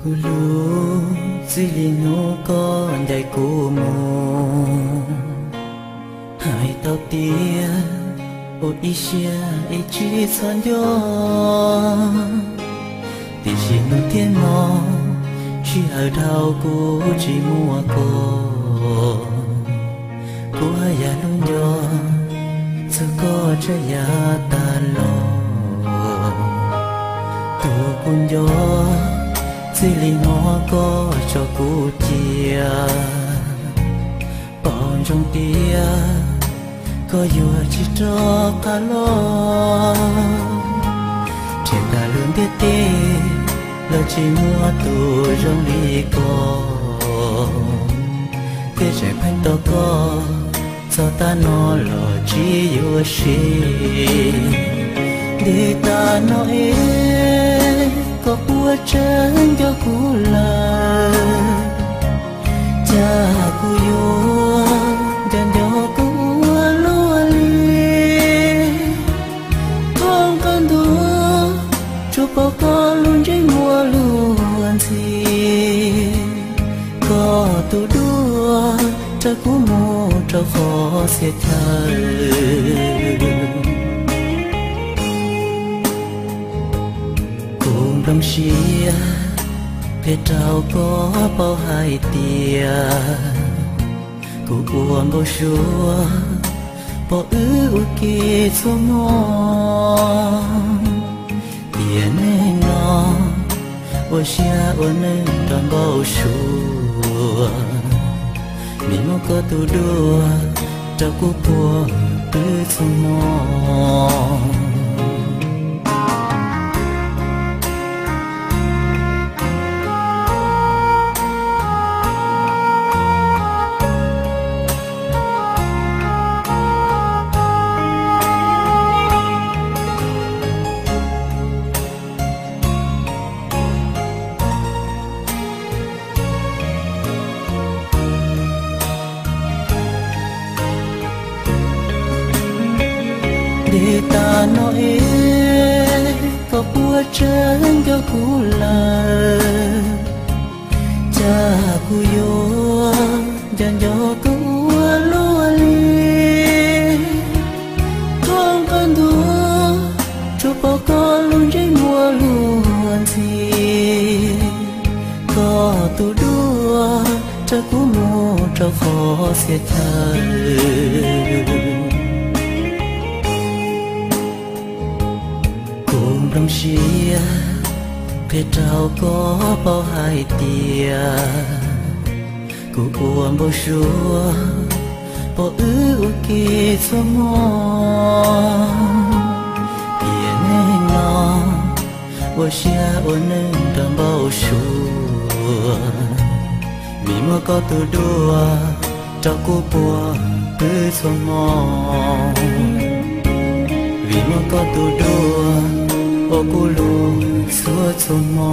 Tus hlub, txij li hnub koj ncaim kuv mus, hais tau tias ua ib siab ib tsib txhob nco, tiam sis hnub thiab hmo sij hawm dhau kuv tsis muaj koj. Kuv haj yam hlub nco txog koj tsav yam tag los. Tus kuv nco, txij li hnub koj tso kuv cia, pom ntsoov tias koj yuav tsis rov qab los. Nrhiav tag lub ntiaj teb los tsis muaj tus zoo li koj, thiab tseem pheej tau koj txog tav no los tsis yuav siv. Ntev tas no es koj puas tseem nco kuv lawm? Cas kuv yuav nco nco koj ua luaj li, thoob qab ntuj tsuas pom koj lub ntsej muag luag ntxhi. Koj tus duab raws kuv mus rau qhov txhia chaw. Kuv nplooj siab qhia rau koj paub hais tias kuv ua npau suav pom wb ua ke txhua hmo. Tiam neeg no ua siab ua nws nrog npau suav, vim muaj koj tus duab rau kuv puag pw txhua hmo. Ntev tas no es koj puas tseem nco kuv lawm? Cas kuv yuav nco nco koj ua luaj li, thoob qab ntuj tsuas pom koj lub ntsej muag luag ntxhi. Koj tus duab raws kuv mus rau qhov txhia chaw. Kuv nplooj siab qhia rau koj paub hais tias kuv ua npau suav pom wb ua ke txhua hmo. Tiam neeg no ua siab ua nws nrog npau suav, vim muaj koj tus duab rau kuv puag pw txhua hmo. Vim muaj koj tus duab ua kuv lub suab txhua hmo.